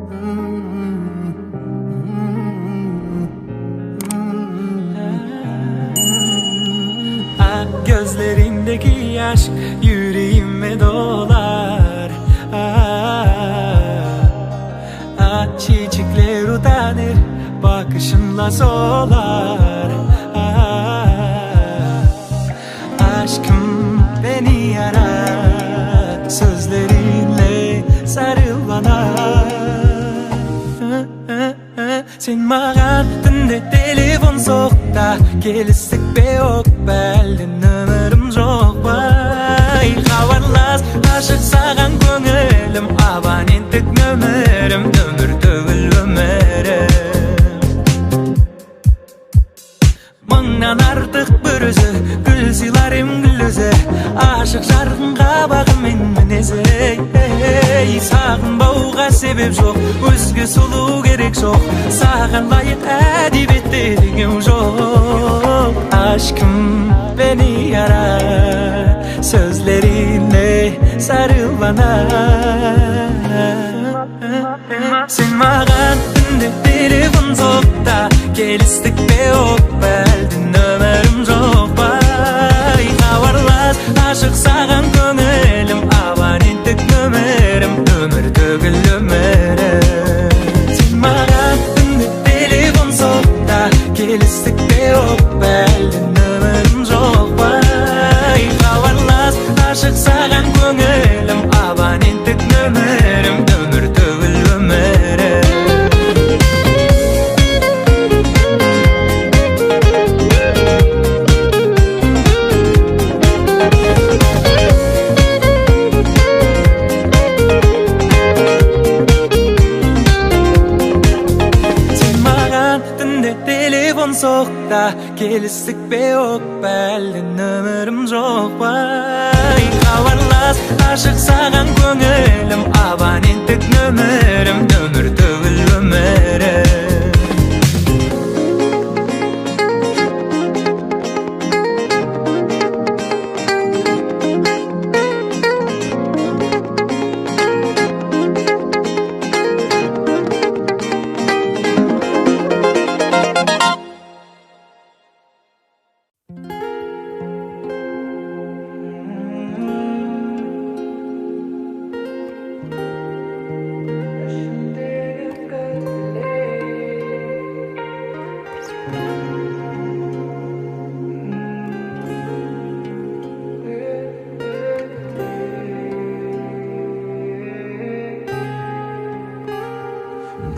Ah, gözlerindeki aşk yüreğime dolar. Ah, ah, çiçekler utanır, bakışınla solar. Ah, aşkım beni ara, sözlerinle sarıl bana. Сен маған түнде телефон соқ та, келістік пе, ок па, әлде нөмірім жоқ па? Ай, хабарлас, ашық саған көңілім, абоненттік нөмірім, нөмір түгіл өмірім. Мыңнан артық бір өзі, гүл сыйлар ем гүл өзі, ашық жарқын қабағымен мінезі. Ей, сағынбауға себеп жоқ, өзге сұлу керек жоқ, саған лайық әдебиетте теңеу жоқ. Aşkım beni ara, sözlerinle sarıl bana. Сен маған түнде телефон соқ та, келістік пе, ок па, әлде нөмірім жоқ па? Ай, хабарлас, ашық саған көңілім, абоненттік нөмірім, нөмір түгіл өмірім. Сен маған түнде телефон соқ та, келістік пе, ок па, әлде нөмірім жоқ па? Ай, хабарлас, ашық саған көңілім, абоненттік нөмірім, нөмір түгіл өмірім. Сен маған түнде телефон соқ та, келістік пе, ок па, әлде нөмірім жоқ па? Ай, хабарлас, ашық саған көңілім, абоненттік нөмірім, нөмір түгіл өмірім.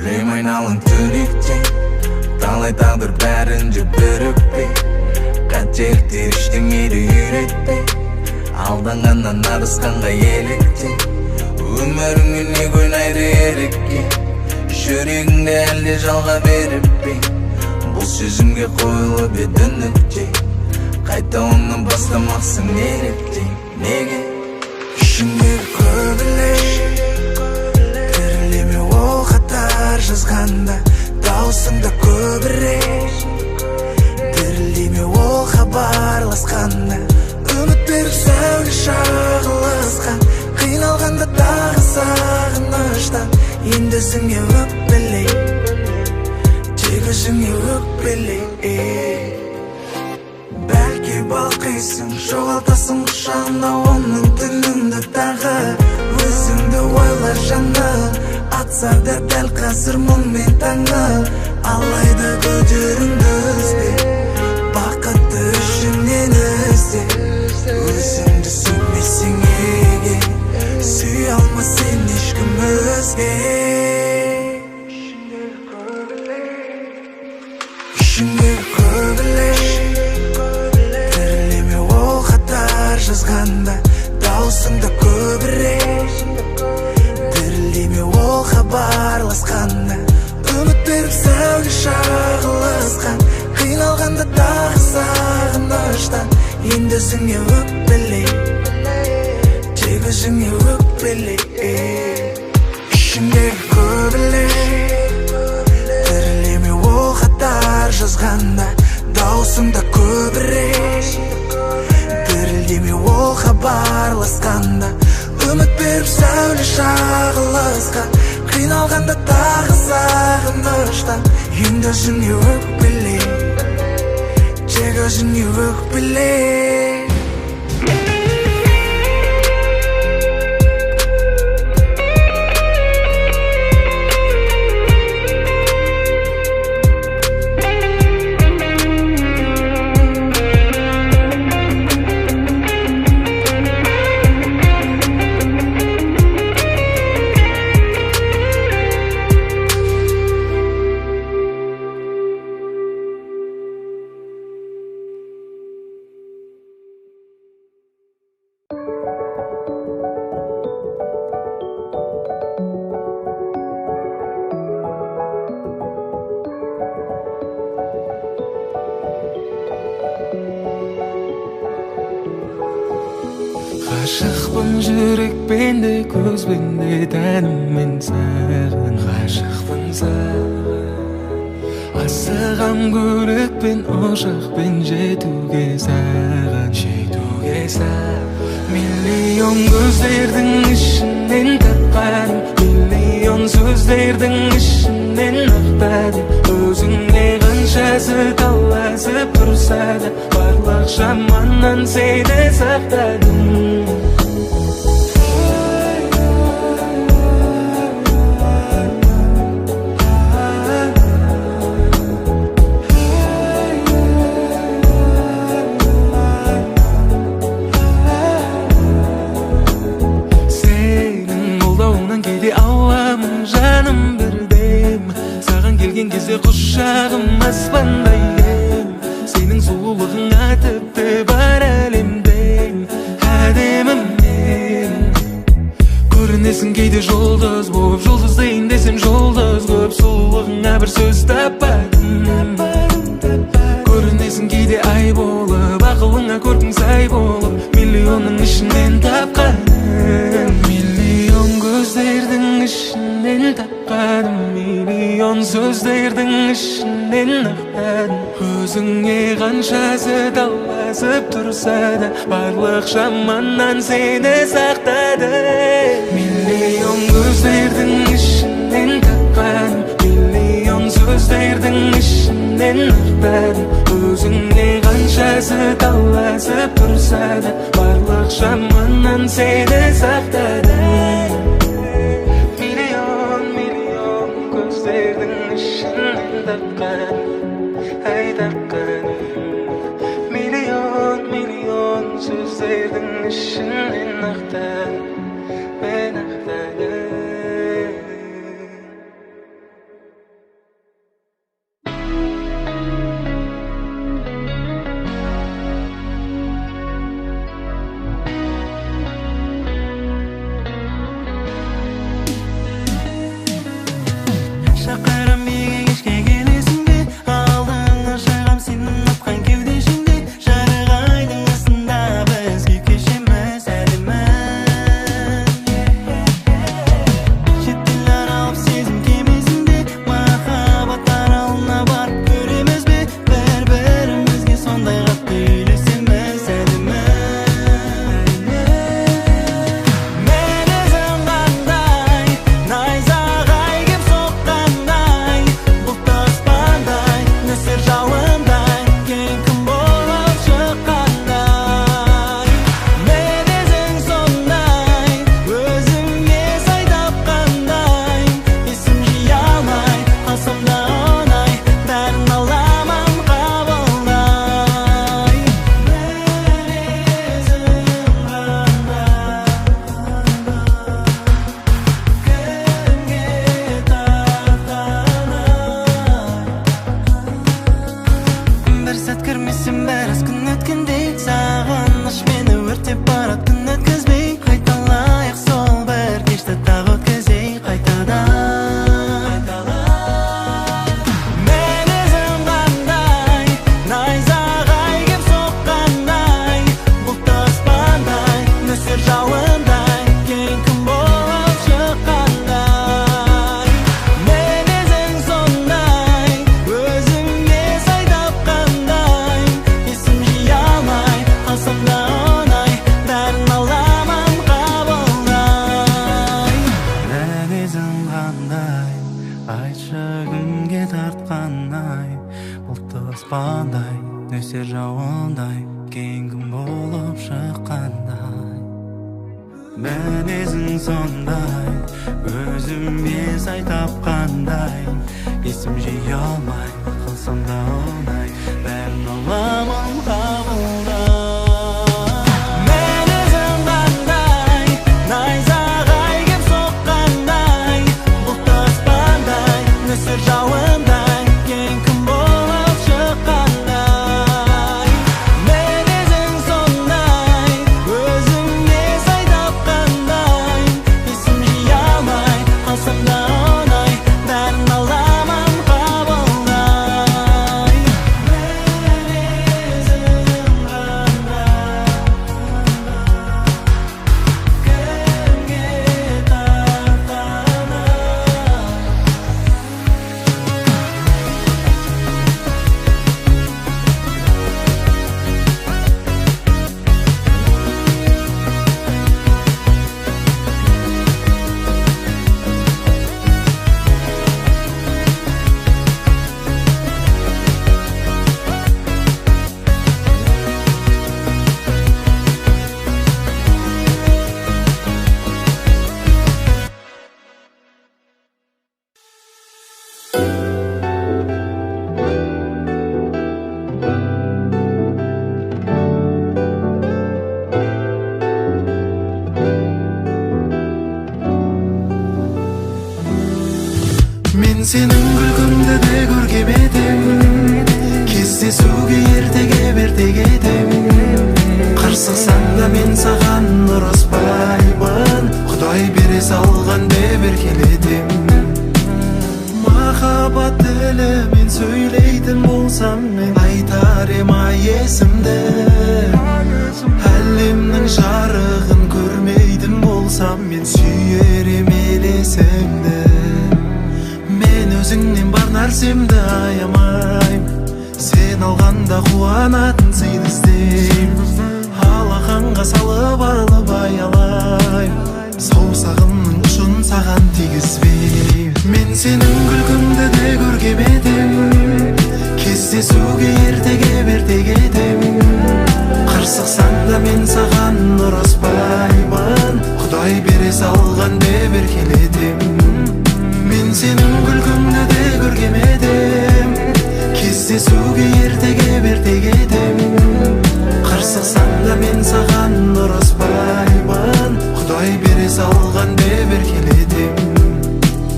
Білем, айналаң түнектен, талай тағдыр бәрін де бірікпей, қателіктер ештеңе де үйретпей, алданғаннан адасқанға еліктей. Өміріңе неге ойнайды ерікке, жүрегіңді әлде жалға беріп пе? Бұл сезімге қойылып еді нүкте, қайта оны бастамақсың неліктен, неге? Ішіңдегі көбелек дірілдеме ол хаттар жазғанда, даусыңда көбірек дірілдеме ол хабарласқанда, үміт беріп сәуле шағылысқан, қиналғанда тағы сағыныштан. Енді өзіңе өкпеле, тек өзіңе өкпеле. Бәлки балқисың, жоғалтасың құшағында оның тіліңді тағы. Өзіңді ойла жаным, атса да дәл қазір мұңмен таңы. Алайда күдеріңді үзбе, бақытты ішіңнен ізде. Өзіңді сүймесең егер, сүйе алмас сен ешкім өзге. Ішіңдегі көбелек дірілдеме ол хаттар жазғанда, даусыңда көбірек дірілдеме ол хабарласқанда, үміт беріп сәуле шағылысқан, қиналғанда тағы сағыныштан. Енді өзіңе өкпеле, тек өзіңе өкпеле. Ішіңдегі көбелек дірілдеме ол хаттар жазғанда, даусыңда көбірек дірілдеме ол хабарласқанда, үміт беріп сәуле шағылысқан, Қиналғанда тағы сағыныштан енді өзіңе өкпеле, тек өзіңе өкпеле. Ғашықпын жүрекпен де, көзбен де, тәніммен саған. Ғашықпын саған. Асығам көлікпен, ұшақпен жетуге саған, жетуге саған. Миллион көздердің ішінен тапқаным, миллион сөздердің ішінен ақтадым. Өзіңе қаншасы таласып тұрса да, барлық жаманнан сені сақтадым. Сенің қолдауыңнан кейде аламын жаным бірдем. Саған келген кезде құшағым аспандай кең. Сенің сұлулығыңа тіпті бар әлемден әдемім мен. Көрінесің кейде жұлдыз болып, жұлдыздайын десем жұлдыз көп. Сұлулығыңа бір сөз таппадым. Көрінесің кейде ай болып, ақылыңа көркің сай болып, миллионның ішінен тапқаным. Миллион көздердің ішінен тапқаным, миллион сөздердің ішінен ақтадым. Өзіңе қаншасы таласып тұрса да, барлық жаманнан сені сақтадым. Миллион көздердің ішінен тапқаным, миллион сөздердің ішінен ақтадым. Өзіңе қаншасы таласып тұрса да, барлық жаманнан сені сақтадым. Миллион, миллион көздердің ішінен тапқаным, ай тапқаным. Миллион, миллион сөздердің ішінен ақтадым, мен ақтадым. Шақырам биге кешке келесің бе? Алдыңа шығам сенің атқан кеудешіңде. Жарық айдың астында біз күй кешеміз әдемі. Айтшы, кімге тартқан ай? Бұлтты аспандай, нөсер жауындай, кейін күн болып шыққандай. Мінезің сондай, өзіме сай тапқандай. Есім жия алмай қалсам да оңай, бәрін аламын қабылдай. Мінезің қандай, найзағай кеп соққандай, бұлтты аспандай, нөсер жауындай, кейін күн болып шыққандай. Мінезің сондай, өзіме сай тапқандай, есім жия алмай қалсам да оңай, бәрін аламын қабылдай. Мінезің қандай, кімге тартқан ай? Мен сенің күлкіңді де көргем едім, кездесуге ертеге берте кетем. Қырсықсаң да мен саған ұрыспаймын, Құдай бере салған деп еркелетем. Махаббат тілімен сөйлейтін болсам, мен айтар ем ай есімді. Әлемнің жарығын көрмейтін болсам, мен сүйер ем елесіңді. Мен өзіңнен бар нәрсемді аямаймын, сен алғанда қуанатын сыйды іздеймін. Алақанға салып алып аялаймын, саусағымның ұшын саған тигізбеймін. Мен сенің күлкіңді де көргем едім, кездесуге ертеге берте кетем. Қырсықсаң да мен саған ұрыспаймын, Құдай бере салған деп еркелетем. Мен сенің күлкіңді де көргем едім, кездесуге ертеге берте кетем. Қырсықсаң да мен саған ұрыспаймын, Құдай бере салған деп еркелетем.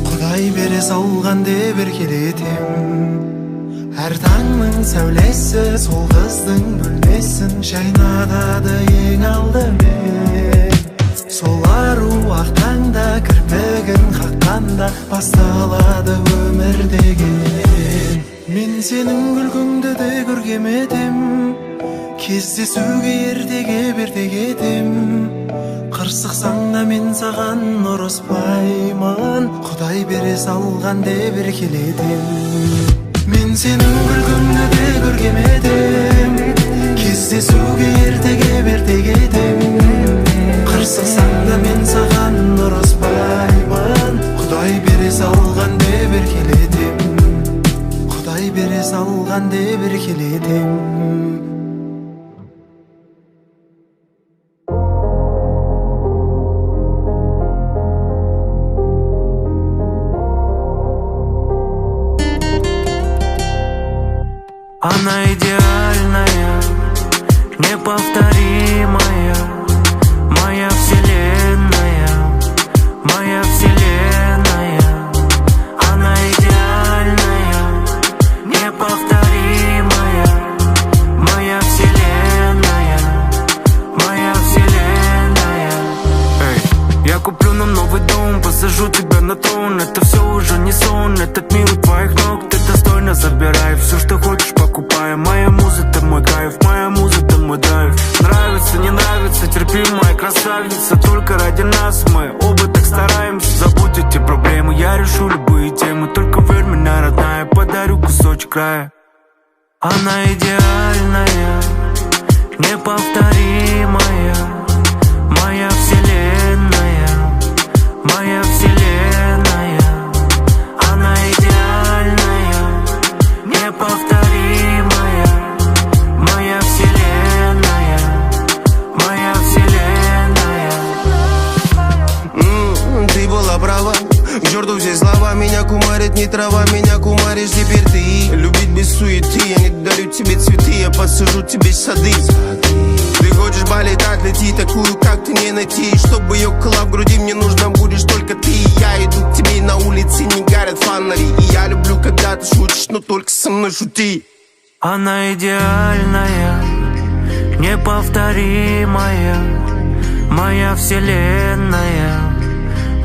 Құдай бере салған деп еркелетем. Әр таңның сәулесі сол қыздың бөлмесін жайнатады ең алдымен. Сол ару ақ таңда кірпігін қаққанда басталады өмір деген. Мен сенің күлкіңді де көргем едім, кездесуге ертеге берте кетем. Қырсықсаң да мен саған ұрыспаймын, Құдай бере салған деп еркелетем. Мен сенің күлкіңді де көргем едім, кездесуге ертеге берте кетем. Қырсықсаң да мен саған ұрыспаймын, Құдай бере салған деп еркелетем. Құдай бере салған деп еркелетем. Она идеальная, неповторимая, моя вселенная, моя вселенная. Она идеальная, неповторимая, моя вселенная, моя вселенная. Эй, я куплю нам новый дом, посажу тебя на трон. Это все уже не сон, этот мир у твоих ног. Ты достойно забирай все, что хочешь, покупай. Моя муза, ты мой кайф, моя муза, ты мой драйв. Нравится, не нравится, терпи, моя красавица. Только ради нас мы оба так стараемся. Забудь эти проблемы, я решу любые темы. Только верь меня, родная, подарю кусочек рая. Она идеальная, неповторимая, моя вселенная, моя вселенная. Она Все слова меня кумарят, не трава, меня кумаришь теперь ты. Любить без суеты, я не дарю тебе цветы, я посажу тебе сады. Ты хочешь полетать, лети, такую, как ты, не найти. Чтобы ее крыла в груди, мне нужна будешь только ты. Я иду к тебе, на улице не горят фонари. И я люблю, когда ты шутишь, но только со мной шути. Она идеальная, неповторимая, моя вселенная,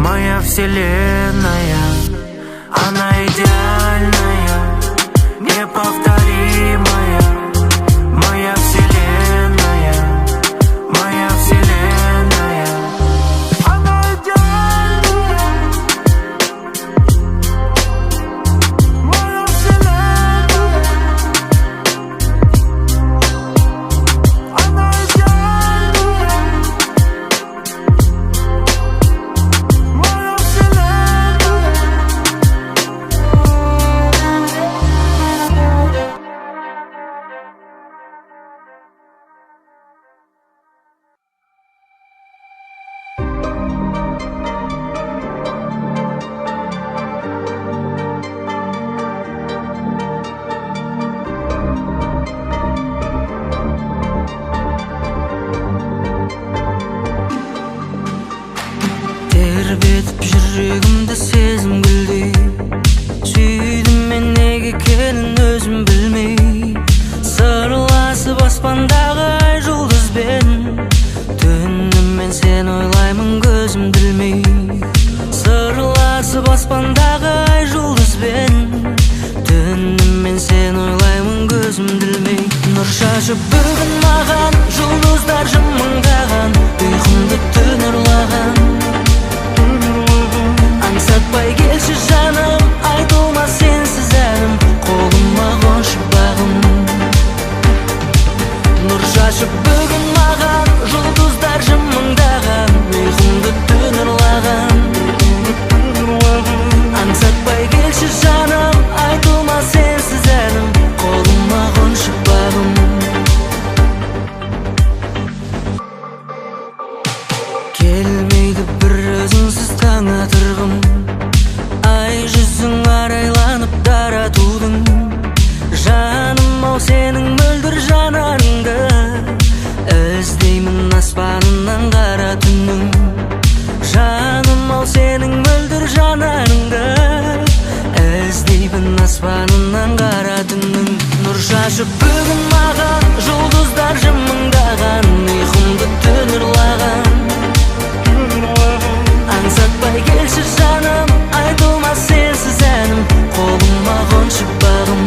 моя вселенная. Она идеальная, неповторимая, моя вселенная, моя вселенная. Она идеальная, моя вселенная. Она идеальная, моя вселенная. Тербетіп жүрегімді сезім гүлдей, сүйдім мен неге екенін өзім білмей. Сырласып аспандағы ай жұлдызбен, түнімен сені ойлаймын көзімді ілмей. Сырласып аспандағы ай жұлдызбен, түнімен сені ойлаймын көзімді ілмей. Нұр шашып бүгін маған жұлдыздар жымыңдаған, ұйқымды түн ұрлаған. Аңсатпай келші жаным, айтылмас сенсіз әнім, қолыма қоншы бағым. Нұр шашып бүгін маған жұлдыздар жымыңдаған, ұйқымды түн ұрлаған. Аңсатпай келші жаным, айтылмас сенсіз әнім, қолыма қоншы бағым. Келмейді бір өзіңсіз таң атырғым, ай жүзің арайланып дара тудың. Жаным ау сенің мөлдір жанарыңды, іздеймін аспанынан қара түннің. Жаным ау сенің мөлдір жанарыңды, іздеймін аспанынан қара түннің. Нұр шашып бүгін маған жұлдыздар жымыңдаған, ұйқымды түн ұрлаған. Аңсатпай келші жаным, айтылмас сенсіз әнім, қолыма қоншы бағым.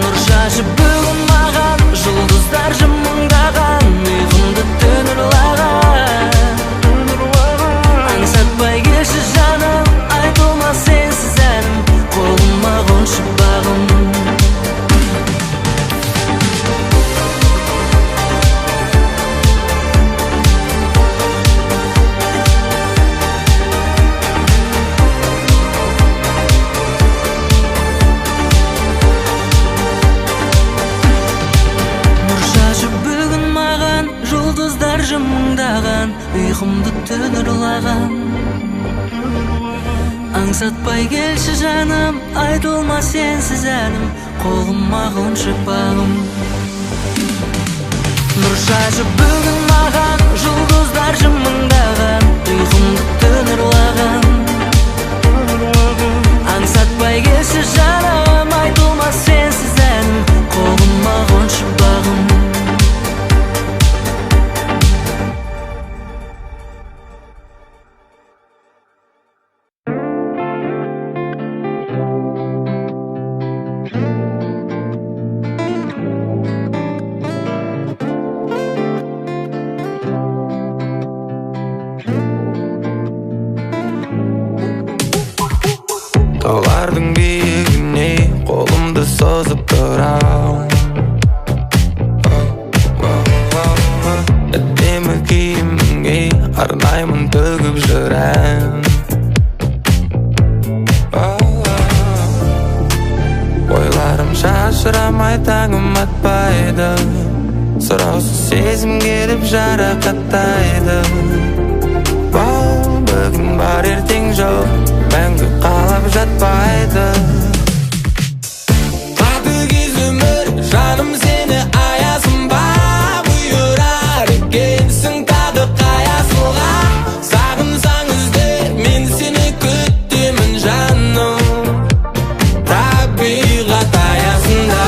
Нұр шашып бүгін маған жұлдыздар жымыңдаған, ұйқымды түн ұрлаған. Аңсатпай келші жаным, айтылмас сенсіз әнім, қолыма қоншы бағым. Нұр шашып бүгін маған жұлдыздар жымыңдаған, ұйқымды түн ұрлаған. Аңсатпай келші жаным, айтылмас сенсіз әнім, қолыма қоншы бағым. Нұр шашып бүгін маған жұлдыздар жымыңдаған, ұйқымды түн ұрлаған. Аңсатпай келші жаным, айтылмас сенсіз әнім, қолыма қоншы бағым. Таулардың биігіне қолымды созып тұрам, әдемі киіміңе арнаймын төгіп жүрем. Ойларым шашырамай таңым атпайды, сұраусыз сезім келіп жарақаттайды. Бүгін бар бар ертең жоқ, мәңгі қалап жатпайды. Қатыгез өмір, жаным сені аясын ба? Бұйырар екенсің тағы қай асылға. Сағынсаң ізде, мен сені күтемін жаным, табиғат аясында.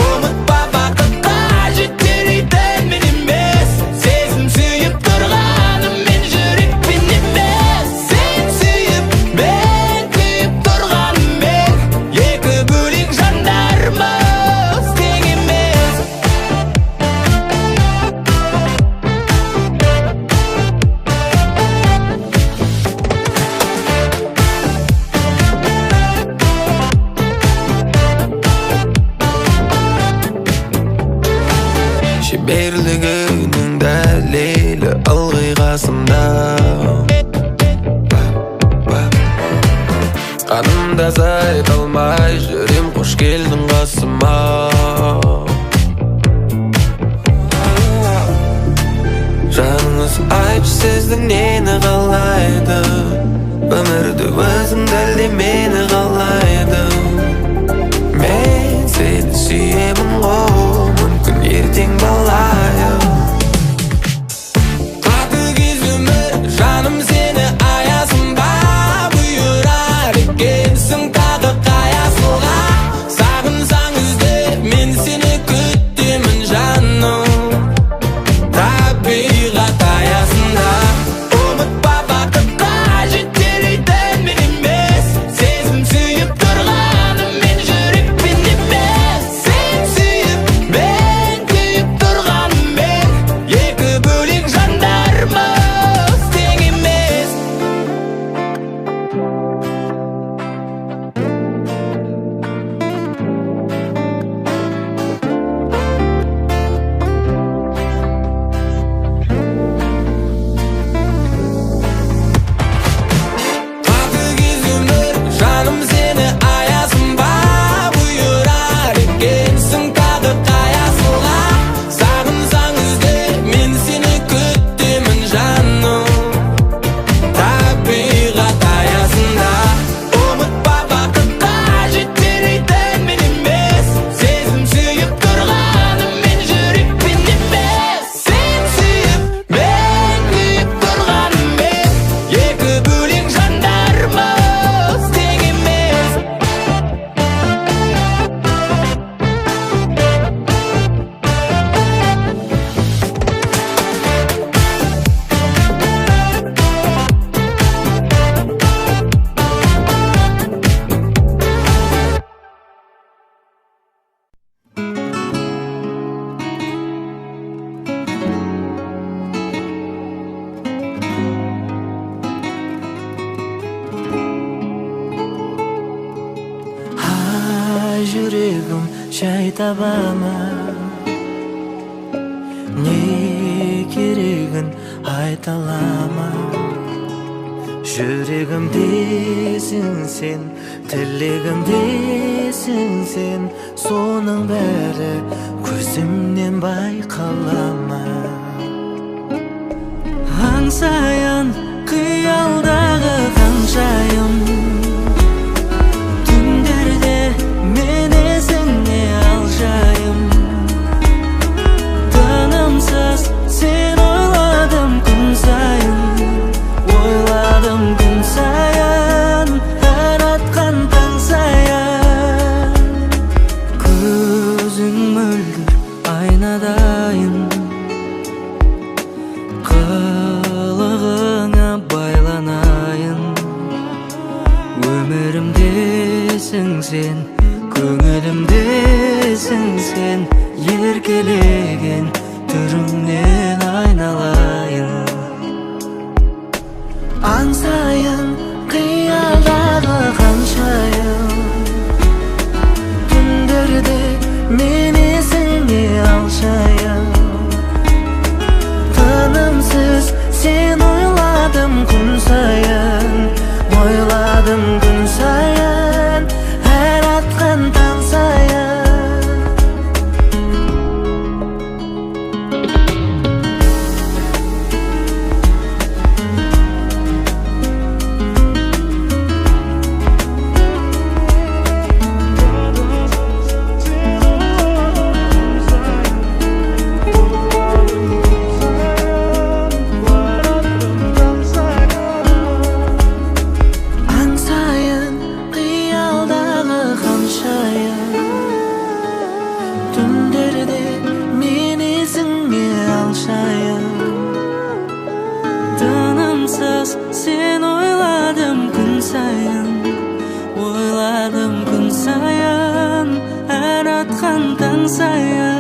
Ұмытпа бақытқа жетелейтін мен емес, сезім сүйіп тұрғаныммен жүрекпен емес. Сен сүйіп, мен күйіп тұрғаныммен екі бөлек жандармыз тең емес. Шеберлігінің дәлелі ылғи қасымда, қанымда айта алмай жүрем, қош келдің қасыма. Жаныңыз айтшы, сіздің нені қалайды? Өмірді өзің дәлде мені қалайды. Мен сені сүйемін ғой, мүмкін ертең балайым. Қатыгез өмір, жаным сені аясын ба? Бұйырар екенсің тағы қай асылға. Сағынсаң ізде, мен сені күтемін жаным, табиғат аясында. Ұмытпа бақытқа жетелейтін мен емес, сезім сүйіп тұрғаныммен жүрекпен емес. Сен сүйіп, мен күйіп тұрғаныммен екі бөлек жандармыз тең емес. Қатыгез өмір, жаным сені аясын ба? Бұйырар екенсің тағы қай асылға. Сағынсаң ізде, мен сені күтемін жаным, табиғат аясында. Ұмытпа бақытқа жетелейтін мен емес, сезім сүйіп тұрғаныммен жүрекпен емес. Сен сүйіп, мен күйіп тұрғаныммен екі бөлек жандармыз тең емес. Ай, жүрегім шай таба ма? Не керегін айта ала ма? Жүрегімдесің сен, тілегімдесің сен, соның бәрі көзімнен байқала ма? Аңсайын қиялдағы ханшайым, түндерде мен есіңе алжайым. Тынымсыз сен ойладым күн сайын, ойладым күн сайын, әр атқан таң сайын. Көзің мөлдір айнадайын, қылығыңа байланайын. Өмірімдесің сен, көңілімдесің сен, еркелеген түріңнен айналайын. Аңсайын қиялдағы ханшайым, түндерде мен есіңе алшайым. Тынымсыз сен ойладым күн сайын, ойладым күн сайын, әр атқан таң сайын. Сайын ойладым, күн сайын, әр атқан таң сайын.